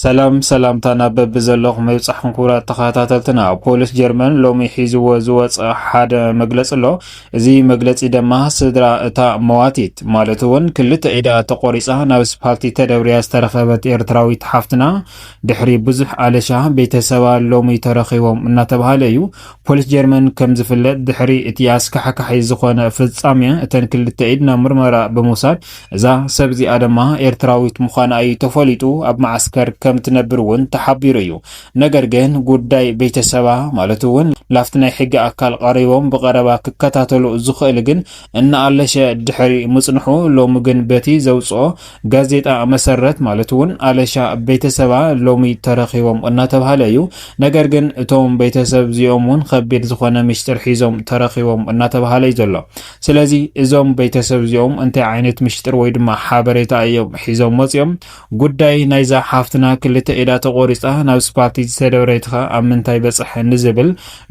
ሰላም ሰላምታና በብዘለኹም ይብጻሕኩም ክቡራት ተኸታተልትና። ፖሊስ ጀርመን ሎሚ ሒዝዎ ዝወጸ ሓደ መግለጺ ኣሎ። እዚ መግለጺ ድማ ስድራ እታ መዋቲት ማለት እውን ክልተ ኢዳ ተቆሪጻ ናብ ስፓልቲ ተደብርያ ዝተረኸበት ኤርትራዊት ሓፍትና ድሕሪ ብዙሕ ኣለሻ ቤተሰባ ሎሚ ተረኺቦም እናተባሃለ እዩ። ፖሊስ ጀርመን ከም ዝፍለጥ ድሕሪ እቲ ኣስካሕካሒ ዝኾነ ፍጻሜ እተን ክልተ ኢድ ናብ ምርመራ ብምውሳድ እዛ ሰብ እዚኣ ድማ ኤርትራዊት ምዃና እዩ ተፈሊጡ ኣብ መዓስከር ከም ትነብር እውን ተሓቢሩ እዩ። ነገር ግን ጉዳይ ቤተሰባ ማለት እውን ላፍቲ ናይ ሕጊ ኣካል ቀሪቦም ብቐረባ ክከታተሉ ዝኽእል ግን እናኣለሸ ድሕሪ ምጽንሑ ሎሚ ግን በቲ ዘውፅኦ ጋዜጣ መሰረት ማለት እውን ኣለሻ ቤተሰባ ሎሚ ተረኺቦም እናተባሃለ እዩ። ነገር ግን እቶም ቤተሰብ እዚኦም እውን ከቢድ ዝኾነ ምሽጥር ሒዞም ተረኺቦም እናተባሃለ እዩ ዘሎ። ስለዚ እዞም ቤተሰብ እዚኦም እንታይ ዓይነት ምሽጥር ወይ ድማ ሓበሬታ እዮም ሒዞም መፂኦም? ጉዳይ ናይዛ ሓፍትና ክልተ ኢዳ ተቆሪፃ ናብ ስፓልቲ ዝተደብረትኸ ኣብ ምንታይ በፅሐ ንዝብል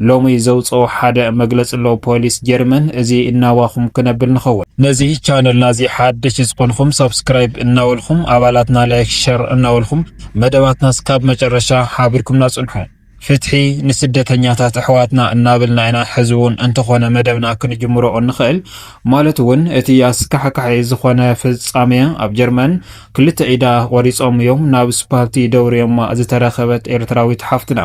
ሎሚ ዘውፅኦ ሓደ መግለፂ ኣሎ ፖሊስ ጀርመን። እዚ እናዋኹም ክነብል ንኸውን። ነዚ ቻነልና እዚ ሓድሽ ዝኾንኹም ሳብስክራይብ እናበልኹም ኣባላትና ላይክ ሸር እናበልኹም መደባትና እስካብ መጨረሻ ሓቢርኩምና ፅንሑ። ፍትሒ ንስደተኛታት ኣሕዋትና እናበልና ኢና ሕዚ እውን እንተኾነ መደብና ክንጅምሮ እንኽእል። ማለት እውን እቲ ኣስካሕካሒ ዝኾነ ፍጻሜ ኣብ ጀርመን ክልተ ኢዳ ቆሪጾም እዮም ናብ ስፓልቲ ደውርዮማ ዝተረኸበት ኤርትራዊት ሓፍትና።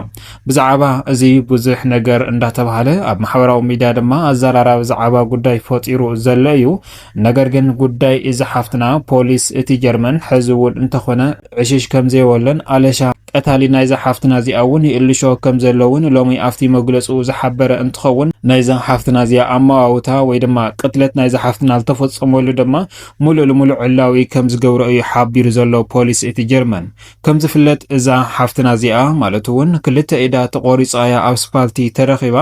ብዛዕባ እዚ ብዙሕ ነገር እንዳተባሃለ ኣብ ማሕበራዊ ሚድያ ድማ ኣዘራራቢ ዛዕባ ጉዳይ ፈጢሩ ዘሎ እዩ። ነገር ግን ጉዳይ እዚ ሓፍትና ፖሊስ እቲ ጀርመን ሕዚ እውን እንተኾነ ዕሽሽ ከም ዘይበሎን ኣለሻ ቀታሊ ናይዛ ሓፍትና እዚኣ እውን ይእልሾ ከም ዘለውን ሎሚ ኣብቲ መግለጹ ዝሓበረ እንትኸውን ናይዛ ሓፍትና እዚኣ ኣመዋውታ ወይ ድማ ቅትለት ናይዛ ሓፍትና ዝተፈጸመሉ ድማ ሙሉእ ልሙሉእ ዕላዊ ከም ዝገብሮ እዩ ሓቢሩ ዘሎ ፖሊስ እቲ ጀርመን። ከም ዝፍለጥ እዛ ሓፍትና እዚኣ ማለት እውን ክልተ ኢዳ ተቆሪጻ እያ ኣብ ስፓልቲ ተረኺባ።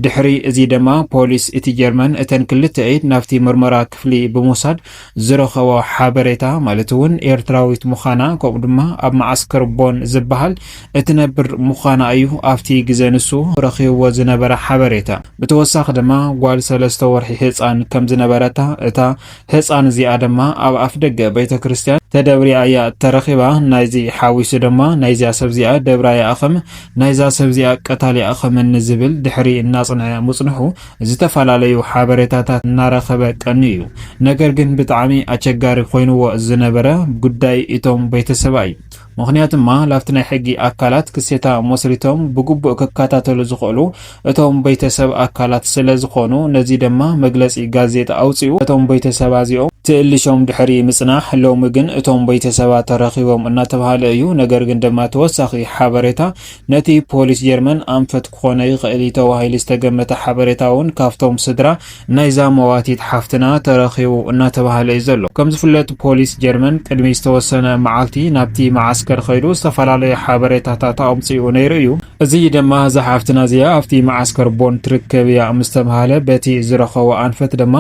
ድሕሪ እዚ ድማ ፖሊስ እቲ ጀርመን እተን ክልተ ኢድ ናብቲ ምርመራ ክፍሊ ብምውሳድ ዝረኸቦ ሓበሬታ ማለት እውን ኤርትራዊት ምዃና ከምኡ ድማ ኣብ መዓስከር ቦን ዝበሃል እትነብር ምዃና እዩ ኣብቲ ግዜ ንሱ ረኺብዎ ዝነበረ ሓበሬታ። ብተወሳኺ ድማ ጓል ሰለስተ ወርሒ ህፃን ከም ዝነበረታ እታ ህፃን እዚኣ ድማ ኣብ ኣፍ ደገ ቤተ ክርስቲያን ተደብሪያ እያ ተረኺባ። ናይዚ ሓዊሱ ድማ ናይዚኣ ሰብ እዚኣ ደብራያ ኣኸም ናይዛ ሰብ እዚኣ ቀታሊ ኣኸመኒ ዝብል ድሕሪ እናፅንዐ ምፅንሑ ዝተፈላለዩ ሓበሬታታት እናረኸበ ቀኒ እዩ። ነገር ግን ብጣዕሚ ኣቸጋሪ ኮይንዎ ዝነበረ ጉዳይ እቶም ቤተሰባ እዩ። ምኽንያቱማ ላብቲ ናይ ሕጊ ኣካላት ክሴታ መስሪቶም ብግቡእ ክከታተሉ ዝኽእሉ እቶም ቤተሰብ ኣካላት ስለ ዝኾኑ ነዚ ድማ መግለጺ ጋዜጣ ኣውጺኡ። እቶም ቤተሰባ እዚኦም ትእልሾም ድሕሪ ምጽናሕ ሎሚ ግን እቶም ቤተሰባ ተረኺቦም እናተባሃለ እዩ። ነገር ግን ድማ ተወሳኺ ሓበሬታ ነቲ ፖሊስ ጀርመን ኣንፈት ክኾነ ይኽእል እዩ ተባሂሉ ዝተገመተ ሓበሬታ እውን ካብቶም ስድራ ናይዛ መዋቲት ሓፍትና ተረኺቡ እናተባሃለ እዩ ዘሎ። ከም ዝፍለጥ ፖሊስ ጀርመን ቅድሚ ዝተወሰነ መዓልቲ ናብቲ መዓስከር ኸይዱ ዝተፈላለዩ ሓበሬታታት ኣምፂኡ ነይሩ እዩ። እዚ ድማ እዛ ሓፍትና እዚኣ ኣብቲ መዓስከር ቦን ትርከብ እያ ምስ ተባሃለ በቲ ዝረኸቦ ኣንፈት ድማ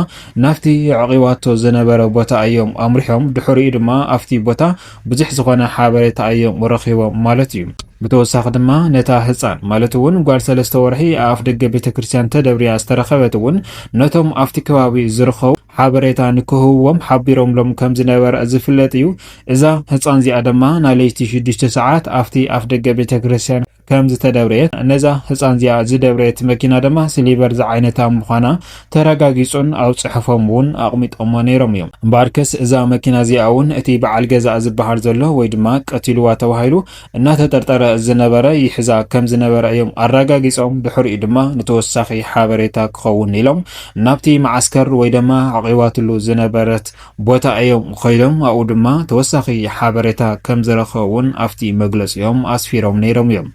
ናብቲ ኣዕቂባቶ ዝነበረ ቦታ እዮም ኣምሪሖም። ድሕሪኡ ድማ ኣብቲ ቦታ ብዙሕ ዝኾነ ሓበሬታ እዮም ረኺቦም ማለት እዩ። ብተወሳኺ ድማ ነታ ህፃን ማለት እውን ጓል ሰለስተ ወርሒ ኣፍ ደገ ቤተ ክርስቲያን ተደብርያ ዝተረኸበት እውን ነቶም ኣብቲ ከባቢ ዝርከቡ ሓበሬታ ንክህብዎም ሓቢሮምሎም ከም ዝነበረ ዝፍለጥ እዩ። እዛ ህፃን እዚኣ ድማ ናይ ለይቲ ሽዱሽተ ሰዓት ኣብቲ ኣፍ ደገ ቤተ ክርስቲያን ከም ዝተደብረየት ነዛ ህፃን እዚኣ ዝደብረየት መኪና ድማ ስሊቨር ዝዓይነታ ምዃና ተረጋጊፁን ኣብ ፅሑፎም እውን ኣቕሚጦሞ ነይሮም እዮም። እምበኣርከስ እዛ መኪና እዚኣ እውን እቲ በዓል ገዛ ዝበሃል ዘሎ ወይ ድማ ቀቲልዋ ተባሂሉ እናተጠርጠረ ዝነበረ ይሕዛ ከም ዝነበረ እዮም ኣረጋጊፆም። ድሕሪኡ ድማ ንተወሳኺ ሓበሬታ ክኸውን ኢሎም ናብቲ መዓስከር ወይ ድማ ኣዕቂባትሉ ዝነበረት ቦታ እዮም ኸይዶም ኣብኡ ድማ ተወሳኺ ሓበሬታ ከም ዝረኸቡ እውን ኣብቲ መግለፂኦም ኣስፊሮም ነይሮም እዮም።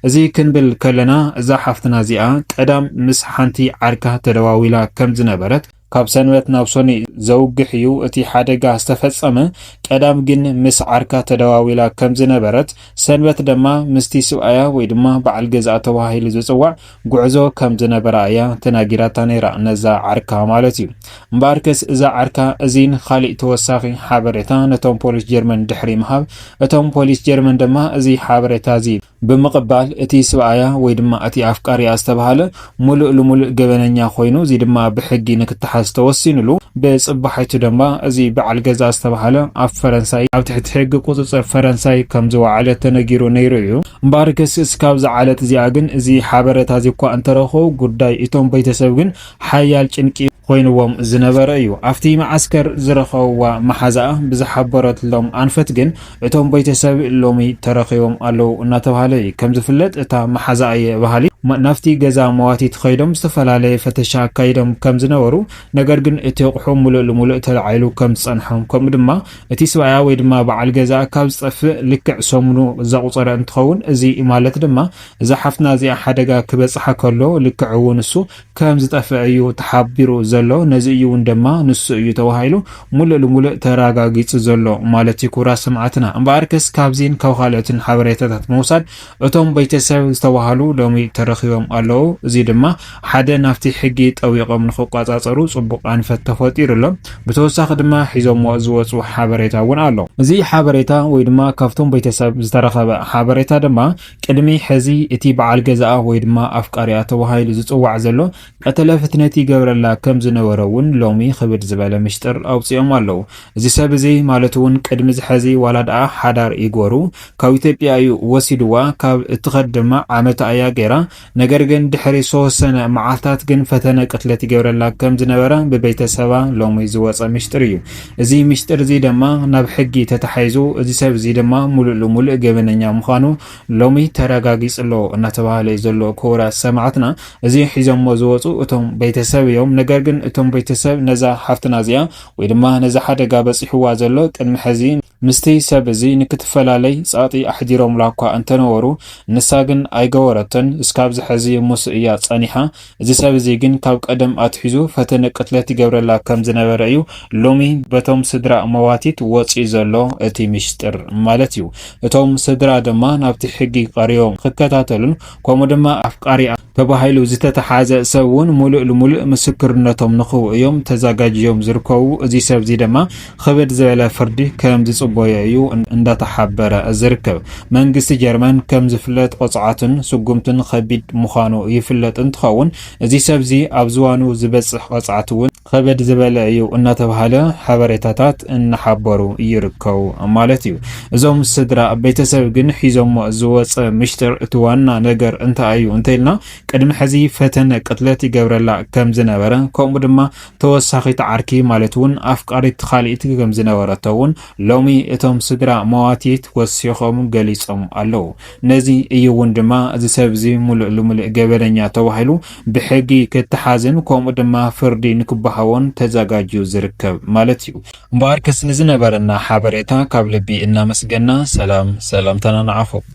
እዚ ክንብል ከለና እዛ ሓፍትና እዚኣ ቀዳም ምስ ሓንቲ ዓርካ ተደዋዊላ ከም ዝነበረት ካብ ሰንበት ናብ ሶኒ ዘውግሕ እዩ እቲ ሓደጋ ዝተፈጸመ። ቀዳም ግን ምስ ዓርካ ተደዋዊላ ከም ዝነበረት ሰንበት ድማ ምስቲ ስብኣያ ወይ ድማ በዓል ገዛኣ ተባሂሉ ዝጽዋዕ ጉዕዞ ከም ዝነበራ እያ ተናጊራታ ነይራ ነዛ ዓርካ ማለት እዩ። እምበኣርከስ እዛ ዓርካ እዚን ካሊእ ተወሳኺ ሓበሬታ ነቶም ፖሊስ ጀርመን ድሕሪ ምሃብ እቶም ፖሊስ ጀርመን ድማ እዚ ሓበሬታ እዚ ብምቕባል እቲ ስብኣያ ወይ ድማ እቲ ኣፍቃሪያ ዝተባሃለ ሙሉእ ልሙሉእ ገበነኛ ኮይኑ፣ እዚ ድማ ብሕጊ ንክተሓዝ ተወሲኑሉ። ብጽባሒቱ ድማ እዚ በዓል ገዛ ዝተባሃለ ኣብ ፈረንሳይ ኣብ ትሕቲ ሕጊ ቁጽጽር ፈረንሳይ ከም ዝወዓለ ተነጊሩ ነይሩ እዩ። እምበኣር ከስ እስካብ ዝዓለት እዚኣ ግን እዚ ሓበሬታ እዚ እኳ እንተረኸቡ፣ ጉዳይ እቶም ቤተሰብ ግን ሓያል ጭንቂ ኮይንዎም ዝነበረ እዩ። ኣብቲ መዓስከር ዝረኸብዋ መሓዛኣ ብዝሓበረትሎም ኣንፈት ግን እቶም ቤተሰብ ሎሚ ተረኺቦም ኣለዉ እናተባሃለ እዩ። ከም ዝፍለጥ እታ መሓዛኣ እየ በሃሊ ማ- ናብቲ ገዛ መዋቲት ከይዶም ዝተፈላለየ ፈተሻ ኣካይዶም ከም ዝነበሩ፣ ነገር ግን እቲ ኣቑሑ ሙሉእ ልሙሉእ ተላዒሉ ከም ዝጸንሖም፣ ከምኡ ድማ እቲ ስብኣያ ወይ ድማ በዓል ገዛ ካብ ዝጠፍእ ልክዕ ሰሙኑ ዘቑጸረ እንትኸውን፣ እዚ ማለት ድማ እዛ ሓፍትና እዚኣ ሓደጋ ክበጽሓ ከሎ ልክዕ እውን እሱ ከም ዝጠፍአ እዩ ተሓቢሩ ዘሎ። ነዚ እዩ እውን ድማ ንሱ እዩ ተባሂሉ ሙሉእ ልሙሉእ ተረጋጊጹ ዘሎ ማለት እዩ። ክቡራት ሰማዕትና፣ እምበኣርከስ ካብዚን ካብ ካልኦትን ሓበሬታታት ምውሳድ፣ እቶም ቤተሰብ ዝተባሃሉ ሎሚ ተረኺቦም ኣለዉ። እዚ ድማ ሓደ ናብቲ ሕጊ ጠዊቖም ንኽቋጻጸሩ ጽቡቕ ኣንፈት ተፈጢሩ ኣሎ። ብተወሳኺ ድማ ሒዞሞ ዝወጹ ሓበሬታ እውን ኣሎ። እዚ ሓበሬታ ወይ ድማ ካብቶም ቤተሰብ ዝተረኸበ ሓበሬታ ድማ ቅድሚ ሕዚ እቲ በዓል ገዛኣ ወይ ድማ ኣፍቃሪኣ ተባሂሉ ዝጽዋዕ ዘሎ ቀተለ ፍትነት ይገብረላ ከም ዝነበረ እውን ሎሚ ክብድ ዝበለ ምሽጥር ኣውጺኦም ኣለዉ። እዚ ሰብ እዚ ማለት እውን ቅድሚ እዚ ሕዚ ዋላ ደኣ ሓዳር ይግበሩ ካብ ኢትዮጵያ እዩ ወሲድዋ፣ ካብ እትኸድ ድማ ዓመት ኣያ ገይራ። ነገር ግን ድሕሪ ዝተወሰነ መዓልታት ግን ፈተነ ቅትለት ይገብረላ ከም ዝነበረ ብቤተሰባ ሎሚ ዝወጸ ምሽጥር እዩ። እዚ ምሽጥር እዚ ድማ ናብ ሕጊ ተታሒዙ፣ እዚ ሰብ እዚ ድማ ሙሉእ ልሙሉእ ገበነኛ ምዃኑ ሎሚ ተረጋጊጹ ኣሎ እናተባሃለ እዩ ዘሎ። ክቡራት ሰማዕትና፣ እዚ ሒዞሞ ዝወጹ እቶም ቤተሰብ እዮም። ነገር ግን እቶም ቤተሰብ ነዛ ሓፍትና እዚኣ ወይ ድማ ነዛ ሓደጋ በጺሕዋ ዘሎ ቅድሚ ሕዚ ምስቲ ሰብ እዚ ንክትፈላለይ ጸቕጢ ኣሕዲሮምላ እኳ እንተነበሩ፣ ንሳ ግን ኣይገበረቶን። እስካብ እዚ ሕዚ ምስ እያ ጸኒሓ። እዚ ሰብ እዚ ግን ካብ ቀደም ኣትሒዙ ፈተነ ቅትለት ይገብረላ ከም ዝነበረ እዩ ሎሚ በቶም ስድራ መዋቲት ወጺኡ ዘሎ እቲ ምሽጥር ማለት እዩ። እቶም ስድራ ድማ ናብቲ ሕጊ ቀሪቦም ክከታተሉን ከምኡ ድማ ኣፍቃሪ ተባሂሉ ዝተተሓዘ ሰብ እውን ሙሉእ ልሙሉእ ምስክርነቶም ንክህቡ እዮም ተዘጋጅዮም ዝርከቡ። እዚ ሰብ እዚ ድማ ክብድ ዝበለ ፍርዲ ከም ዝጽበዮ እዩ እንዳተሓበረ ዝርከብ። መንግስቲ ጀርመን ከም ዝፍለጥ ቅጽዓቱን ስጉምቱን ከቢድ ምዃኑ ይፍለጥ እንትኸውን፣ እዚ ሰብ እዚ ኣብ ዝዋኑ ዝበጽሕ ቅጽዓት እውን ክብድ ዝበለ እዩ እናተባሃለ ሓበሬታታት እናሓበሩ ይርከቡ ማለት እዩ። እዞም ስድራ ቤተሰብ ግን ሒዞሞ ዝወጸ ምሽጥር እቲ ዋና ነገር እንታይ እዩ እንተኢልና፣ ቅድሚ ሕዚ ፈተነ ቅትለት ይገብረላ ከም ዝነበረ፣ ከምኡ ድማ ተወሳኺት ዓርኪ ማለት እውን ኣፍቃሪት ካልኢት ከም ዝነበረቶ እውን ሎሚ እቶም ስድራ መዋቲት ወሲኾም ገሊጾም ኣለዉ። ነዚ እዩ እውን ድማ እዚ ሰብ እዚ ሙሉእ ልሙሉእ ገበነኛ ተባሂሉ ብሕጊ ክተሓዝን ከምኡ ድማ ፍርዲ ንክበሃዎን ተዘጋጅዩ ዝርከብ ማለት እዩ። እምበኣርከስ ንዝነበረና ሓበሬታ ካብ ልቢ እናመስገና ሰላም ሰላምታና ንዓኹም።